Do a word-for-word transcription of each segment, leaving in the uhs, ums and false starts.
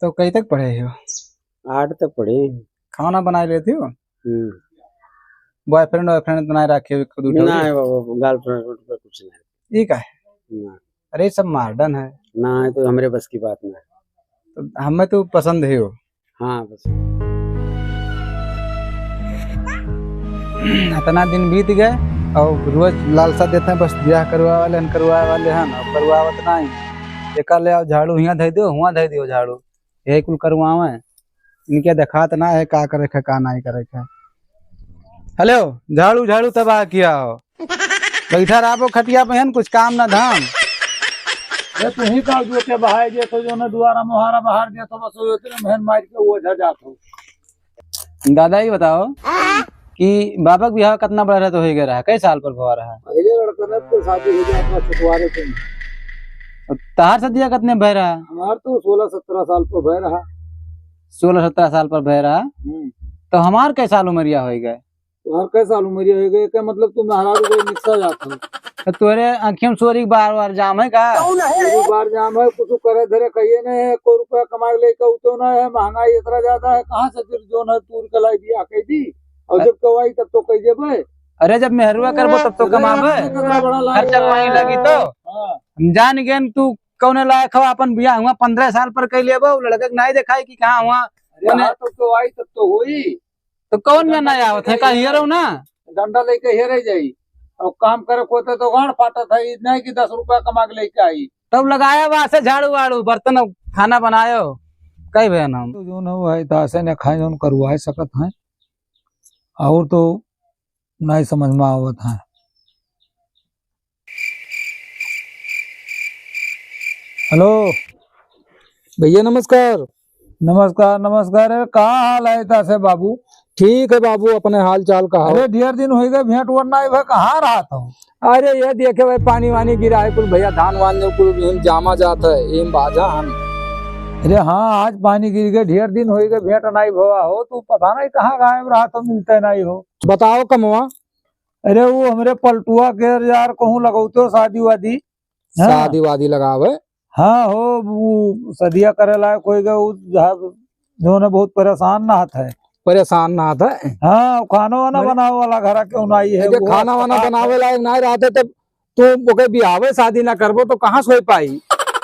तो कई तक पढ़े हो? आठ तक पढ़े। खाना बनाए लेते हो? हम्म। Boyfriend, boyfriend तो नहीं रखे हो, एक दो ठो? नहीं बाबा, girlfriend, girlfriend कुछ नहीं। ये का है? ना। अरे, सब modern है। ना, ये तो हमरे बस की बात ना है। तो हमें तो पसंद है हो। हाँ, बस। इतना दिन बीत गए और रोज लालसा देते हैं, बस ब्याह करवा वाले हन, करवा वाले हन, और करवावत नहीं। एका ले आओ झाड़ू, हियाँ धइ दो, हुआँ धइ दो झाड़ू, यही कुल करवावे। इनके देखात ना है का करे के, का नहीं करे के। हेलो, झाड़ू, झाड़ू तबाह किया हो। बैठा रहबो खटिया पे हन, कुछ काम ना धाम। अरे तू ही का जोते बहाए जे तो जो ना दुआरा मोहारा बहार दे तो बस वो इतने मेहन मार के वो जा जात हो। दादा, ये बताओ कि बाबा के बियाह कितना बड़ा रहता हो गया रहा, कई साल पर भवा रहा? पहले लड़का ना तो शादी हो गया अपना छुटवारे थे। और तहार सदिया कितने भय रहा? हमार तो सोलह सत्रह साल पर भय रहा। सोलह सत्रह साल पर भय रहा? हम्म। तो हमार कई साल उमरिया हो गए? तोहर कै साल उमरिया होइ गए? का मतलब तू मेहरारू के निकसा जात हो? तो तोरे आँखियों में सोरी के बार बार जाम है का? सोरी बार जाम है, कुछ करे धरे कहिए नहीं है, को रुपया कमाए लेके उतो ना है, महंगाई इतना ज्यादा है, कहाँ से फिर जो ना तूर के लाई बियाह कह दी? और जब कवाई तब तो कह देबे। अरे जब मेहरुआ करबो तब तो अरे कमाबे, इतना बड़ा लाग खर्चा रहा पानी है। लगी तो। हाँ। हम जान गए तू कौने लायक हो, अपन बियाह हुआ पन्द्रह साल पर कह लेबो, लड़के के नहीं दिखाई कि कहाँ हुआ। अरे कौने हाँ, तब तो आई तब तो हुई। तो कौन में डंडा नहीं लेके आवत है? का जाई हेरो ना? डंडा लेके हेरे जाई। और काम करे को तो गांड फाटत है, ई नहीं कि दस रुपया कमा के लेके आई। तब लगाया बा से झाड़ू वाड़ू, बर्तन, खाना बनायो। कई बहन हम। तो जो न वो है, तो ऐसे न खाए, जो न करवाए सकत हैं। और तो नहीं समझ में आवत है। हेलो भैया, नमस्कार। नमस्कार, नमस्कार। अरे, का हाल है तासे बाबू? ठीक है बाबू, अपने हाल चाल कहा। अरे, ढेर दिन होइ गए, भेंट ओट नाई भा, कहाँ रहत हो? अरे, ये देखे भाई, पानी वानी गिरा है कुल भैया, धान वान जो कुल इम जामा जात है, इम बाजा हम। अरे हाँ, आज पानी गिर गए, ढेर दिन होइ गए, भेंट नाई भवा हो, तू पता नहीं कहाँ गायब रहत हो, मिलते नहीं हो। बताओ कमवा। अरे, वो हमरे पलटुआ के यार कहूँ लगौते हो शादी वादी। हाँ। शादी वादी लगावे। हाँ हो, वो सदिया करे लायक होइ गए, वो जहाँ जो ने बहुत परेशान ना है। परेशान ना है। हाँ, खाना वाना अरे बनावे वाला घर के उनाई है, अरे वो खाना वाना अस्पताल बनावे है। लायक ना रहते तब तू ओके बियाहवे शादी ना करबो तो कहाँ से हो पाई?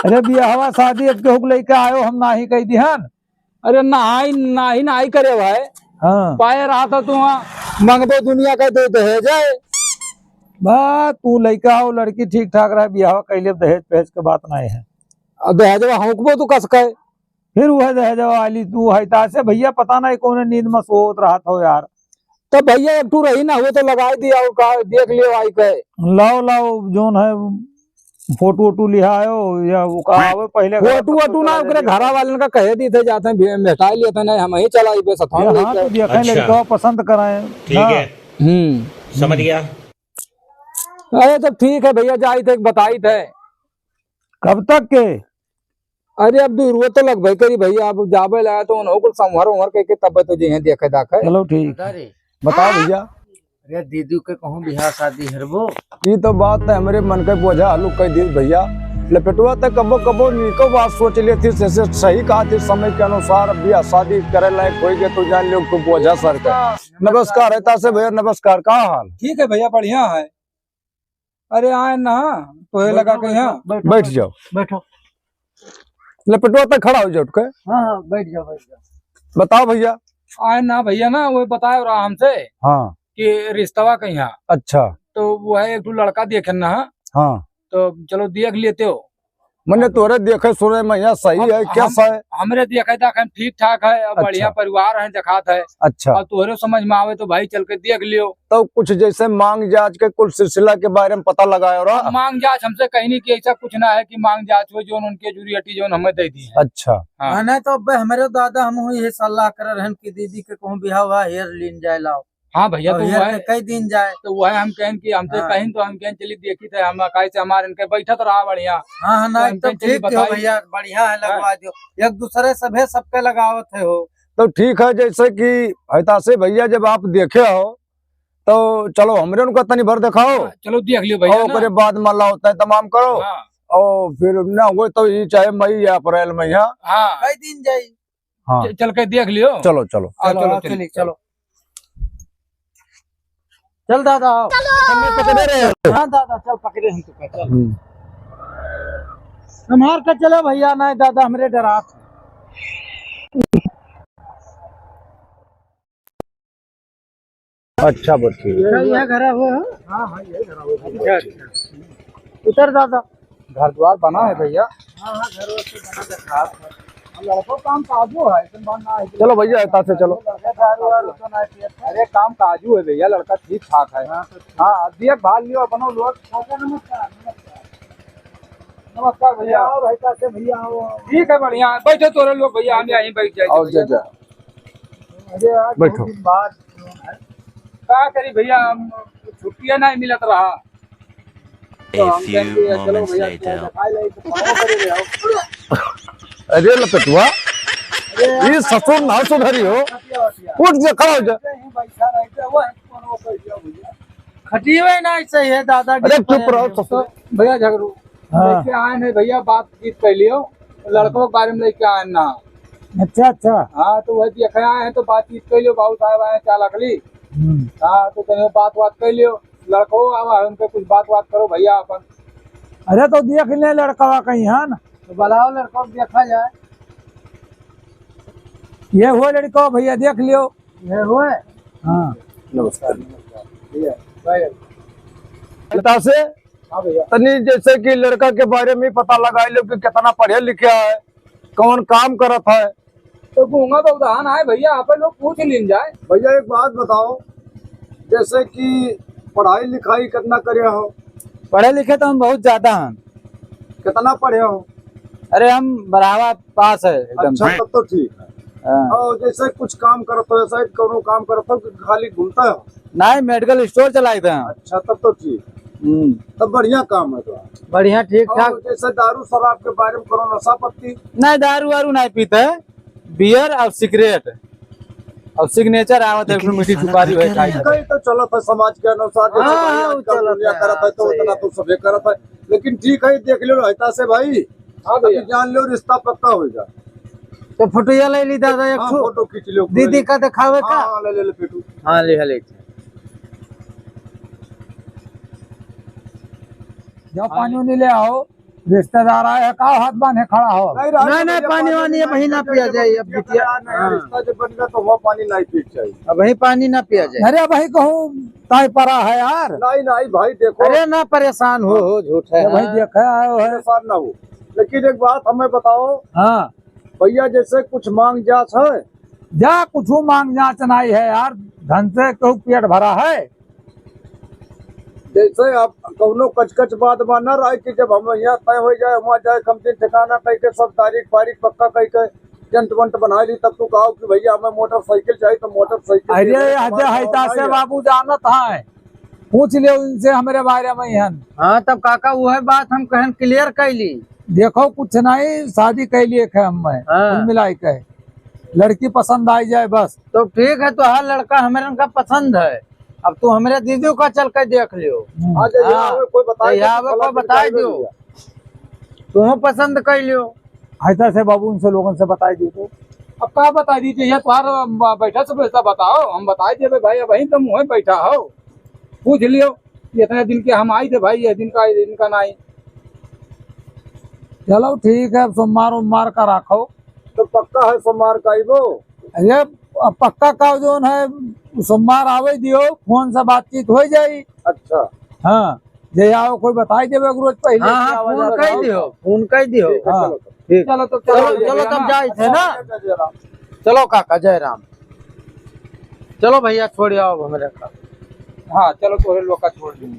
अरे बियाहवा शादी एक केहू के लइके आयो, हम नाही कह दिहन। अरे नाही, नाही, नाही करे भाई। हाँ। पाए रहा था तू वहाँ। मंगबो दुनिया का दे दहेज है। बा, तू लइका हो, लड़की ठीक ठाक रहे, बियाह कैले, दहेज पहेज के बात नहीं है। अब दहेजवा हौंकबो तू कस के। फिर वह दहेजवा वाली तू है, तासे भैया पता नहीं कौन नींद में सोत रहत हो यार। तो भैया एक ठू रही ना हुए तो लगाई दिया और का देख लियो आई के। लाओ, लाओ, जोन है फोटो वोटो लिहायो या वो का आवे पहले घर फोटो पर वोटो ना लगा ओकरे दिया। घरा वालन का कहे दी थे, जाते हैं भे-, भेटाई लिए थे, नहीं हम ही चलाई बे सथान ये हाँ, लेके। तो देखा अच्छा। लड़का पसंद कराए। ठीक हाँ। है। हम्म। समझ गया। अरे तो ठीक है भैया, जाई थे, बताई थे। कब तक के? अरे अब दूर वो तो लगबे करी भैया, अब जाबे लाया तो उन्हों कुल संभर उमर के, के तब तो जे हैं देखे दाखे। चलो ठीक। दादा रे। बताओ भैया। अरे दीदी के कहूँ बियाह शादी हरबो। ई तो बात है, हमरे मन के बोझा हलुक कह दी भैया। लपेटवा तक कबो कबो नीको बात सोच लेती, जैसे सही कहा थी, समय के अनुसार बियाह शादी करे लायक हो गए तो जान लो तो बोझा सर के। नमस्कार है तासे भैया, नमस्कार, का हाल? ठीक है भैया, बढ़िया है। अरे आए ना, तोहे बैठो, लगा के बैठो, यहाँ। बैठो, बैठ बैठो, जाओ। बैठो। लपेटवा तक खड़ा हो जाओ, उठ के। हाँ, हाँ, बैठ जाओ, बैठ जाओ। बताओ भैया। आए ना भैया ना, वो बताए रहा हमसे हाँ। कि रिश्तवा कहीं है। अच्छा। तो वो है एक ठो लड़का देखे ना। हाँ। तो चलो देख लेते हो। मने तोरे देखे सुने में यहाँ सही अब है, हम, कैसा है? हमरे देखे तक हम ठीक ठाक है, अब अच्छा। बढ़िया परिवार है, देखात है। अच्छा। और तोहरे समझ में आवे तो भाई चल के देख लियो। तो कुछ जैसे मांग जांच के कुल सिलसिला के बारे में पता लगायो रहा? मांग जांच हमसे कहीं नहीं कि ऐसा कुछ ना है कि मांग जांच हो, जो उनके जूरी अटी जो हमें दे दी है। अच्छा। हाँ। माने तो अब हमरे दादा हम हुई है सलाह कर रहन कि दीदी के कहूँ बिहाव हुआ, हेर लीन जाए लाओ। हाँ भैया, और तो हेर वह के कई दिन जाए। तो वह हम कहन कि हमसे हाँ। कहीं तो हम कहन चली देखी थे, हम काहे से हमारे इनके बैठत रहा बढ़िया। हाँ, हाँ, तो ना, हम एकदम कहन चली ठीक हो बताई। भैया, बढ़िया है, हाँ। लगवा दियो। एक दूसरे सभे सबके लगावत है हो। तो ठीक है, जैसे कि हताशे भैया जब आप देखे हो, तो चलो हमरे उनका तनी भर दिखाओ। हाँ, चलो देख लियो भैया और ना। ओकरे बाद मल्ला होता है तमाम करो। हाँ। और फिर ना हो तो ये चाहे मई या अप्रैल में यहाँ। हाँ। कई दिन जाई? हाँ। च-, चल के देख लियो। चलो, चलो। हाँ, चलो, चलो, हाँ, चलिए। चलिए, चलो। चल दादा, आओ। चल, मैं पकड़े रहे। हाँ दादा, चल पकड़े हम तुका, चल। हम्म। हमार का चलो भैया, नहीं दादा, हमरे डरात। अच्छा, बस ठीक। अच्छा, यह घरा हो, हाँ? हाँ, हाँ, यही घरा हो। अच्छा, अच्छा। उतर दादा। घर द्वार बना है भैया। हाँ, हाँ, घर वर तो बना है, खास है। अब लड़को काम काजू है, ऐसन बात ना है। चलो भैया, एता से चलो। लड़का दारू वारू तो ना पियत है। अरे, काम काजू है भैया, लड़का ठीक ठाक है। हाँ, तो हाँ, अब देखभाल लियो अपनो लोग। चाचा, नमस्कार, नमस्कार। नमस्कार भैया। आओ भाई, कैसे भैया, आओ। ठीक है, बढ़िया। बैठो तोरे लोग भैया, हम यहीं बैठ जाए। आओ, जा, जा। अरे यार, बैठो। बहुत दिन बाद। का करी भैया, हम छुट्टियां नहीं मिलत रहा। तो हम कहते हैं, चलो भैया, थोड़ा सा खा ले, तो खाओ, करे रे, आओ। अरे लपेटुआ, अरे यार, ये ससुर ना सुधरी हो। खटिया वटिया। उठ जा, खड़ा हो जा। ऐसे ही बैठा रहते, वो है, कौन वो बैठ जाओ भैया। खटिए ना ऐसे ही है दादा, अरे गिर चुप पड़े रहो, हैं। ससुर। भैया झगड़ू, हाँ। लेके आए हैं भैया, बातचीत कर लियो, लड़कों के बारे में लेके आए ना। अच्छा, अच्छा। हाँ, तो वही देखे आए हैं, तो बातचीत कर लियो, बाबू साहब आए हैं, चाल अकली। हम्म। हाँ, तो तनियो बात बात कर लियो, लड़को आवा है, उनके कुछ बात बात करो भैया अपन। अरे, तो देख ले लड़कवा कहीं है ना, तो बुलाओ लड़को, देखा जाए। ये हो लड़को भैया, देख लियो। ये हुए? हाँ। नमस्कार। भैया, भाई। पिता से हाँ भैया। तनी जैसे कि लड़का के बारे में पता लगा लो कि कितना पढ़े लिखे है, कौन काम करत है। तो गूंगा तो उदाहरण आए भैया, आप लोग पूछ लीन जाए। भैया, एक बात बताओ, जैसे कि पढ़ाई लिखाई कितना करे हो? पढ़े लिखे तो हम बहुत ज्यादा हैं। कितना पढ़े हो? अरे, हम बराबर पास है एकदम। अच्छा, तब तो ठीक है। हाँ। और जैसे कुछ काम करत हो, ऐसा ही कोनो काम करत हो कि खाली घूमता हो? नहीं, मेडिकल स्टोर चलाइत है। अच्छा, तब तो ठीक है। हम्म। तब बढ़िया काम है तो। बढ़िया, ठीक ठाक। और जैसे दारू शराब के बारे में कोनो नशा पत्ती? नहीं, दारू वारू नहीं पीते हैं। बियर और सिगरेट और सिग्नेचर आवत है, एक ठो मीठी सुपारी है, खाई। कई तो चलत है समाज के अनुसार, जैसे हाँ, भाई हाँ, आजकल चलत दुनिया है, करत है, तो सही उतना है। तो सभे करत है। लेकिन ठीक है, देख लो रहता से भाई, हाँ भैया। अभी जान लो, रिश्ता पक्का होइगा। तो फोटोया ले ली दादा, एक हाँ, ठो। फोटो खींच लो, दीदी का दिखावे का? हाँ, हाँ, ले, ले, ले, फोटो। हाँ, ले, ले। जाओ, पानी उनी ले आओ। रिश्तेदार आए हैं, का हाथ बांधे खड़ा हो? नहीं, नहीं, पानी वानी अबहीं ना पिया जाए, अब बिटिया। नहीं, नहीं, हाँ। रिश्ता जब बन गया तो वो पानी नहीं पी चाहिए। अबहीं पानी ना पिया जाए। अरे, अबहीं कहूँ ताई परा है यार। नहीं, नहीं भाई, देखो। अरे ना, परेशान हो, हो, झूठ है। अबहीं हाँ। देखे आए हो है। परेशान ना हो, लेकिन एक बात हमें बताओ। हाँ। भैया, जैसे कुछ मांग जांच है? जा, कुछ मांग जांच नहीं है यार, धन से क्यों पेट भरा है? जैसे आप कौनो कचकच बात बा ना रहे कि जब हम यहाँ तय हो जाए, वहाँ जाए, कम दिन ठिकाना कह के सब तारीख फारीख पक्का कह के टेंट वेंट बना ली, तब तू कहो कि भैया हमें मोटरसाइकिल चाहिए, तो मोटरसाइकिल अरे, दे दे, हमारे हमारे पास है। बाबू जानत है, पूछ लियो इनसे हमरे बारे में ही हन। हाँ, तब काका, वो है बात हम कहन, क्लियर कर ली। देखो, कुछ नहीं, शादी कर लिए खे हम, मैं हाँ। कुल मिलाई के लड़की पसंद आई जाए बस। तो ठीक है, तो हर लड़का हमरे का पसंद है। अब तू हमरे दीदी का चल के देख लियो। हम्म। हाँ, जहिया हाँ। आवे कोई बताई जहिया दे, आवे कोई बताई दियो। तुम पसंद कर लियो। ऐसा से बाबू उनसे लोगन से बताई दियो तो। अब का बताई दी, जहिया तुम्हारा ब-, बैठा सब ऐसा बताओ, हम बताई देबे भाई, अबहीं तो मुँह बैठा हो। पूछ लियो, इतने दिन के हम आई थे भाई, ये दिन का, ये दिन का नहीं। चलो ठीक है, अब सोमवार उमवार का रखो। तो पक्का है सोमवार का आइबो? अरे, अब पक्का का जौन है, सोमवार आवे दियो, फोन से बातचीत हो जाई। अच्छा। हाँ, जे आओ कोई बताई देबे एक रोज पहले हाँ, कि हाँ, आवा फोन जावा कर रहो। दियो, फोन कर दियो। ठीक है, हाँ। चलो तो। ठीक। चलो तो चलो, चलो, चलो भैया तब ना। जाए थे ना। चलो काका, जय राम। चलो भैया, छोड़ आओ हमरे का। हाँ, चलो तोहरे लोग का छोड़ देंगे।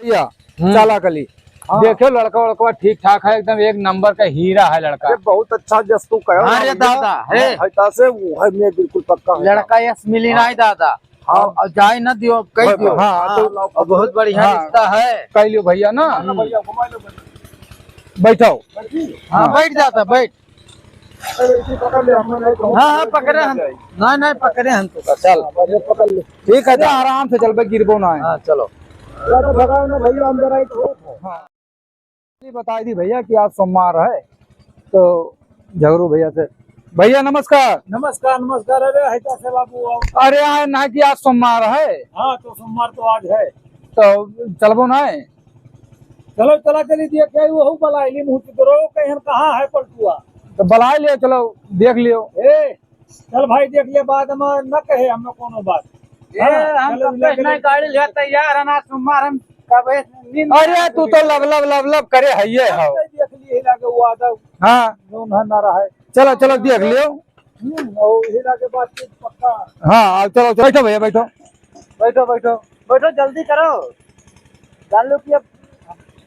भैया, हम्म। चाला कली। हाँ। देखो लड़का वड़का ठीक ठाक है, एकदम एक नंबर का हीरा है लड़का। अरे बहुत अच्छा जस तू कहो हाँ ना रे भैया। दादा, हे। हाँ, ऐसा से वो है, मैं बिल्कुल पक्का है। लड़का यस मिली हाँ। नहीं दादा। हाँ। और, और जाए ना दियो, कह भाई, दियो। हाँ, हाँ, तो और बहुत बढ़िया हाँ। रिश्ता है। कह लियो भैया ना। हाँ, भैया, घुमा लो, भैया। बैठो। हाँ, हाँ। बैठ जाता, बैठ। अरे, इसी पकड़ ले, हम नहीं तो हाँ, हाँ, पकड़े हम। नहीं, नहीं, पकड़े हम तो, चल। हाँ, बढ़िया पकड़ ले। ठीक है, अरे, तो आराम से चल बे, गिरबो ना है। हाँ, चलो। ज्यादा भगाओ ना भैया, हम जरा एक हाँ। ये बताई दी भैया कि आज सोमवार है, तो झगड़ू भैया से। भैया नमस्कार। नमस्कार, नमस्कार। अरे है कैसे बाबू, आओ। अरे आए ना कि आज सोमवार है। हाँ, तो सोमवार तो आज है। तो चलबो ना है। चलो, चला चली दिया, क्या वो हो बलाइली मुँह चितरो, कहीं कहाँ है पलटुआ? तो बलाइ लियो, चलो देख लियो। ए, चल भाई, देख ले, बाद में न कहे हमें कोनो बात। ए, हाँ, हम चलो, कब मिला से के नहीं ले। गाड़ी लिया तैयार है ना, सोमवार हम कब है, नींद अरे, तू तो लब, लब, लब, लब करे है ये हम हो। तो देख लिए, हिला के वो आधा हाँ। जौन है ना रहा है। चलो, चलो, देख लियो। हम्म, और हिला के बातचीत पक्का। हाँ, आओ, चलो, चलो, बैठो भैया, बैठो। बैठो, बैठो, बैठो, जल्दी करो। जान लो कि अब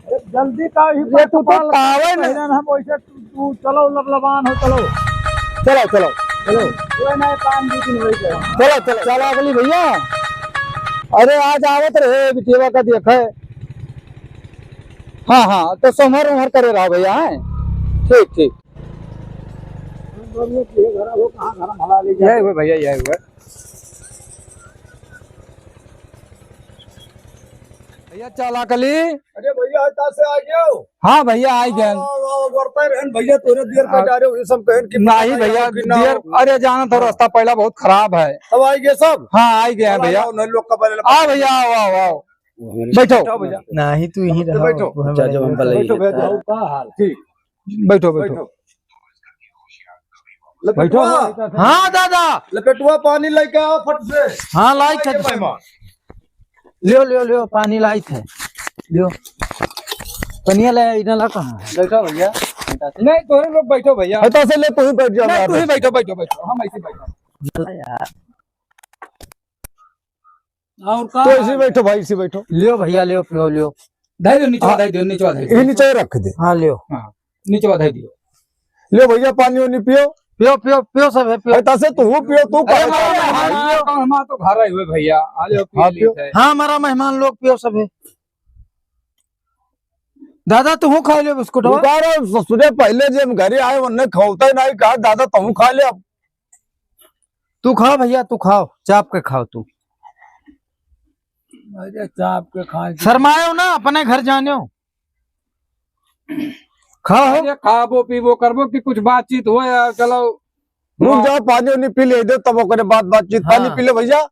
अरे जल्दी का ही ये तू तो पावन। पहले हम वैसे तू, तू चलो लबलबान हो, चलो। चलो, चलो, चलो। कोई नहीं, काम दो दिन हो गया। चलो, चलो, चलो अगली भैया। अरे आज आवत रहे बिटिया का देखे। हाँ, हाँ, तो सोमवार उमर करे रहा भैया, हैं? ठीक, ठीक। घर हो, कहाँ घर भला ले जाए। यही हुए भैया, यही हुए। भैया चाला कली। अरे भैया, आज से आ गए हो? हाँ भैया, आई गए। आओ, आओ, आओ, बढ़ते रहन भैया, तोरे देर कर आ, जा रहे हो, ये सब कहन कि नहीं पता भैया, नहीं कि ना देर, हो। अरे जाना था, रास्ता पहला बहुत खराब है। अब आई गए सब? हाँ, आई गए हैं अब भैया। आओ, नहीं लोग का बदले आ भैया, आओ, आओ, आओ। वो हमारे बैठो। बैठो भैया। नहीं, तू यहीं तो रहो, बैठो। वो हमारे अच्छा, जब हम बैठो, बलाइए। बैठो, बैठो। का हाल? ठीक। बैठो, बैठो। बैठो। लपेटुआ। बैठो। हाँ, दादा। लपेटुआ, पानी लेके आओ फट से। हाँ, लाइत है। आइए मेहमान। लियो, लियो, लियो, पानी लाइत है। लियो। पनिया ले, इधर ला कहाँ है? बैठो भैया। नहीं, तोरे लोग बैठो भैया। हटा से ले, तू ही बैठ जा, नहीं, मैं तू ही बैठ बैठो, बैठो, बैठो। हम ऐसे बैठो। यार। और का तो हाल ऐसे है? बैठो भाई, ऐसे बैठो। लियो भैया, लियो, पियो, लियो। धर दो, नीचे हाँ। धर दो, नीचे धर दो। ये नीचे रख दे। हाँ, लियो। हाँ, नीचे धर दियो। लियो भैया, पानी वानी पियो। पियो, पियो, पियो सब है, पियो। अरे, तसे तू पियो, तू अरे, खा। हमारा मेहमान, हमारा तो घर आए हुए भैया, आ जाओ, पी हाँ, लेते पियो। हैं। हाँ, हमारा मेहमान लोग पियो सब है। दादा, तू खा ले बिस्कुट, तू हाँ? कह रहा, ससुरे पहले जे हम घरे आए, उन्हें खौता ही नहीं कहा, दादा, तू खा ले अब। तू खाओ भैया, तू खाओ, चाप के खाओ तू। अरे चाप के खाए। शर्मायो ना, अपने घर जाने हो। खाओ। अरे खाबो पीबो करबो कि कुछ बातचीत हो यार, चलो। रुक जाओ, पानी उनी पी ले दे, तब ओकरे बाद बातचीत। पानी हाँ। पी ले भैया,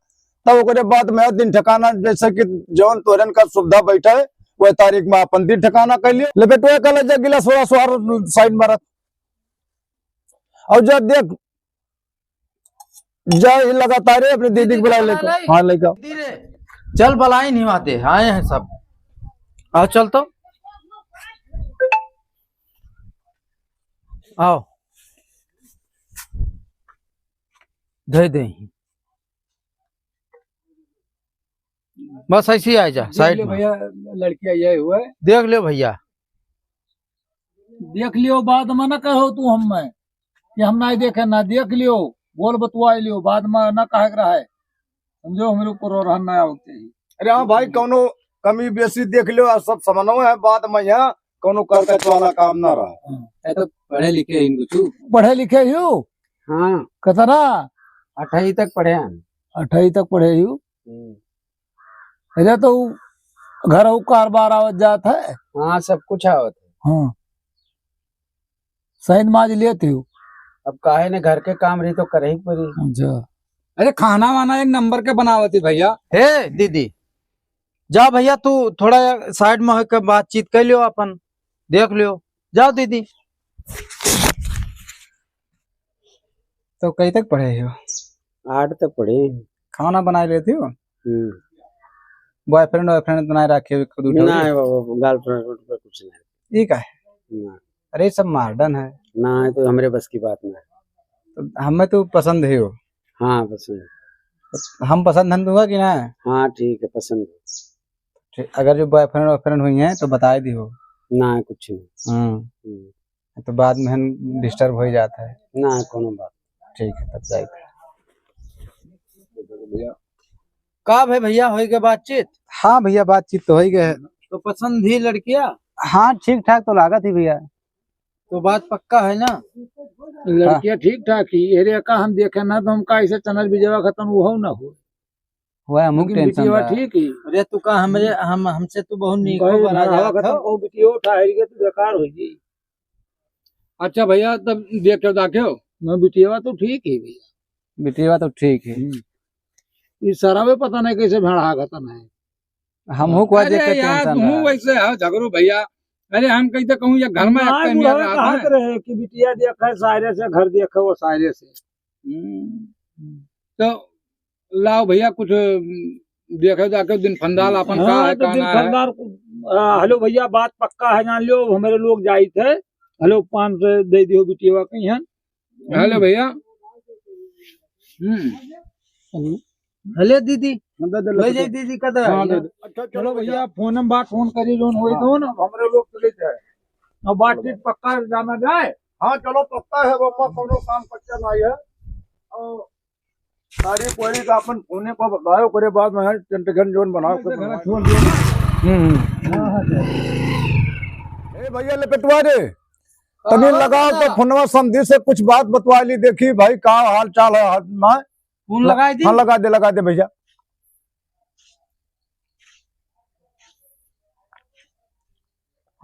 तब ओकरे बाद में दिन ठिकाना, जैसे कि जौन तोरन का सुविधा बैठे, वह तारीख में अपन दिन ठिकाना कर लिए। ले बेटुआ, कल जा गिलास थोड़ा सुहार साइड मारत। और जा देख, जा ही लगातार है, अपनी दीदी को बुला लेकर। हाँ, लेकर। दीदी रे, चल बलाई नहीं आते, आए हैं सब। आओ चल तो। आओ। दे दे। बस ऐसे ही आ जा, देख साइड लियो में। भैया, लड़की आई है हुए। देख लियो भैया। देख लियो, बाद में ना कहो तू हमें कि हम नहीं देखे ना, देख लियो, बोल बतुआ लियो, बाद में ना कहे के रहे। समझो, हमरे ऊपर और रहन ना आवते ही। अरे हाँ भाई, कौनो कमी बेसी देख लियो, आ सब समनो है, बाद में यहाँ कौनो कर कच वाला काम ना रहा। हाँ, ये तो पढ़े लिखे हैं कुछ। पढ़े लिखे हो? हाँ। कितना? अठाई तक पढ़े हैं। अठाई तक पढ़े हो? हम्म। अरे तो ऊ घर ऊ कार बार आवत जात है। हाँ, सब कुछ आवत है। हाँ। सही माज लेत हो। अब काहे ने घर के काम रही तो करही के पड़ी। अच्छा। अरे खाना वाना एक नंबर के बनावत ही भैया। हे दीदी, जा भैया तू थोड़ा साइड में होके बातचीत कर लियो अपन, देख लियो। जाओ दीदी। तो कई तक पढ़े हो? आठ तक पढ़े। खाना बनाए लेते हो? हम्म। बॉयफ्रेंड वॉयफ्रेंड तो नहीं रखे हो, खुद उठाओ? नहीं बाबा, गर्लफ्रेंड वर्लफ्रेंड कुछ नहीं। ये का है? ना। अरे, ये सब मॉडर्न है। ना, ये तो हमरे बस की बात ना है। तो हमें तो पसंद है हो। हाँ, पसंद है। हम पसंद हम दूंगा कि ना? हाँ, ठीक है, पसंद है। ठीक, अगर जो बॉयफ्रेंड वॉयफ्रेंड हुई हैं तो बताए दियो। ना, कुछ नहीं। हम्म। हम्म। तो बाद में हम डिस्टर्ब हो ही जाता है। ना, कोनो बात। ठीक है, तब जाए। का भे भैया, होई गए बातचीत? हाँ भैया, बातचीत तो होई गए है। तो पसंद ही लड़किया? हाँ, ठीक ठाक तो लागत ही भैया। तो बात पक्का है ना? लड़किया हाँ। ठीक ठाक ही। अरे का हम देखे ना तो हमका ऐसे चनर बिजवा खतन वो ना हो। वह हमहू लेकिन tension बिटिया बा। ठीक है। अरे तू का हमरे, हम, हमसे तू बहुत नीक भाई, बना हाँ, जात अगर हो। तुमको बिटिया उठा है, ये तो बेकार हो जाई। अच्छा भैया, तब देखे दाखे हो? ना, बिटिया तो ठीक है भैया। बिटिया तो ठीक है। हम्म। ये सारा में पता नहीं कैसे भेड़ा गतन है। हमहू को आज अरे एक यार, tension तुम बा। वैसे हो झगड़ू भैया। अरे हम कैसे कहूँ, ये घर में ना, एक बुढ़ा मेरा कहा है। रहे कि बिटिया देखे सारे से, घर देखे वो सारे से। हम्म। तो लाओ भैया, कुछ, हम्म, देखे जाके दिन फंदाल अपन का हाँ, है, तो का दिन ना है। फंदाल को, आ, हेलो भैया, बात पक्का है, जान लियो, हमरे लोग जाइत है। हेलो, पाँच सौ दे दियो बिटिया कहीं है। हेलो भैया। हम्म। हेलो दीदी, हाँ, दे दे, ले ले जाई दे। दीदी, कद हाँ, आई? दे दे। अच्छा, चलो चलो भैया, भैया। फोन में बात फोन करी, जोन होई हाँ। दोन, अब हमरे लोग चले जाए। अब बातचीत पक्का जाना जाए। हाँ, चलो, पक्का है, बम्मा, कोनो काम कच्चा नहीं है। और तारीख वारीख अपन फोने पर बताओ, ओकरे बाद में है, टेंट घन जोन बनाओ, मैं तो घर छोड़ दिया ना। हम्म। हाँ, हाँ, हाँ। ए भैया, लपेटवा रे, तनी हाँ, लगाओ तो हाँ। फोनवा समधी से कुछ बात बतवा ली, देखी भाई का हाल चाल है हाथ में। फोन ल-, लगाई दी? हाँ, लगा दे, लगा दे भैया।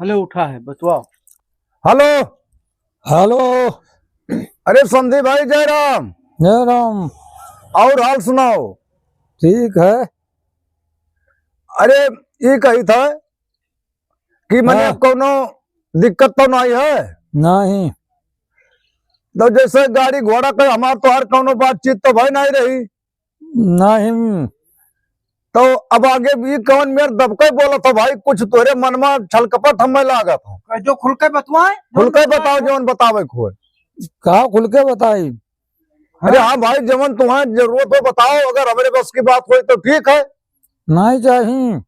हेलो, उठा है, बतवाओ। हेलो। हेलो। अरे समधी भाई, जय राम। जय राम। और हाल सुनाओ। ठीक है। अरे, ये कही था कि मने हाँ। कोनो दिक्कत तो नहीं है? नहीं। तो जैसे गाड़ी घोड़ा के हमार तोहार कोनो बातचीत तो भई नहीं रही। नहीं। तो अब आगे भी कौन मेर दबके बोलत हो भाई, कुछ तोरे मन में छलकपट हमें लागत हो। कह दो, खुल के बतवाए। खुल के बताओ, जौन बतावे को होए। का खुल के बताई? अरे हाँ भाई, जवन तुम्हें जरूरत हो बताओ, अगर हमरे बस की बात होई तो ठीक है। नहीं चाही।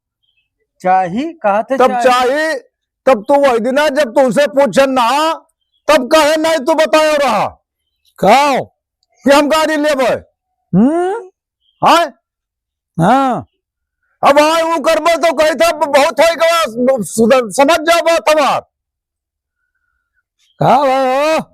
चाही? कहा थे तब चाही? चाही, तब तू वही दिना जब तुमसे पूछन ना, तब कहे नहीं तू बतायो रहा। का? कि हम गाड़ी लेबे। हम्म? हाँ? हाँ। अब हाँ, वो करबे तो कही था, बहुत हो गया, सुधर-, समझ जाओ बात हमार। का भाई हो?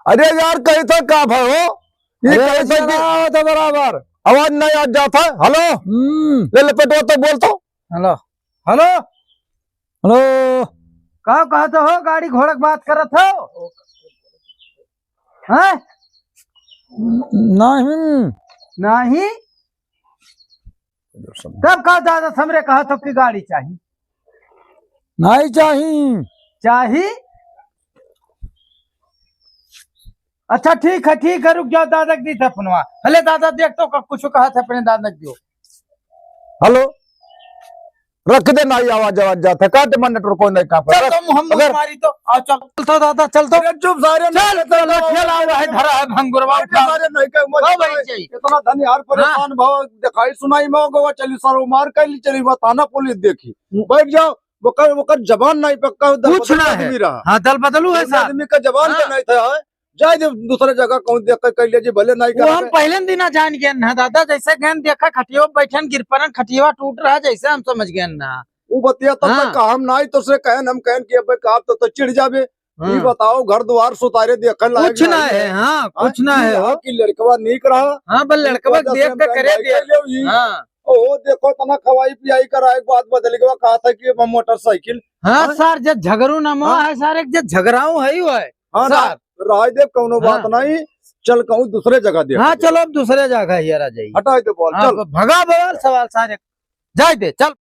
अरे यार, कही था का भाई हो? ये अरे कही था ऐसे कि ना आवत है बराबर। आवाज नहीं आ जाता है। हेलो? हम्म। ले लपेटवा तो बोल तो। हेलो। हेलो? हेलो? का कहत हो? गाड़ी घोड़ा के बात करत हो? हैं? नहीं। नहीं? तब का दादा हमरे कहत हो कि गाड़ी चाही? नहीं चाही। चाही? अच्छा, ठीक है, ठीक है, रुक जाओ, दादा के दी था फोनवा। हले दादा, देख तो, क-, कुछ कहा था अपने दादा के दियो। हेलो, रख दे, नहीं आवाज, आवाज जात है, काट मन network कोई नहीं कहाँ पर। चल, रख। तो मुहम्मद अगर मारी तो, आ, चल, चल तो दादा, चल तो। अरे चुप सारे, चल, नहीं, चल, चल, चल, आ रहा है, धरा है, भंगुरवा अरे उठा। सारे नहीं कहे, मत ओ भाई, भाई। चाहिए। इतना धनियार परेशान हाँ। भाव, दिखाई सुनाई में हो गवा, चली सर, मार कर ली, चली बा थाना पुलिस देखी। हम्म। बैठ जाओ, वकर, वकर जबान नहीं पक्का, दल कुछ बदल ना है। आदमी रहा। हाँ, दल बदलू है उस साहब। आदमी का जबान हाँ। तो नहीं था, है। जाए दे दूसरे जगह, कौन देख के कह लिया जी, भले नहीं वो करा हम है। पहले दिन जान गए ना दादा, जैसे गए देखा खटिया बैठन गिर परन, खटिया टूट रहा, जैसे हम समझ गए ना। वो बतिया तब हाँ। तक हम नहीं तो से कहन, हम कहन कि अबे का आप तो, तो चिढ़ जाबे। हाँ। ई बताओ, घर द्वार सुतारे देखन लायक कुछ ना नहीं है, है। हाँ, हाँ, कुछ ना ई है। रहा कि लड़कवा नीक रहा। हाँ, बस लड़कवा वजह से देख हम के कहे करे नहीं दे। कर लेव ई। हाँ। ओ, देखो, इतना खवाई पियाई करा, एक बात बदल गया, कहा था कि अब मोटरसाइकिल। हाँ, हाँ? सर, जे झगड़ू ना मो हाँ? है, सर, एक जे झगड़ाऊ है ही वो है, हाँ, सर। राय दे, कौनो बात हाँ। नहीं, चल कहूँ दूसरे जगह दे। हाँ, चलो, अब दूसरे जगह हियर आ जाइए। हटाई दे बॉल, हाँ, चल। ब-, भगा बवाल सवाल, सर, एक जाए दे, चल।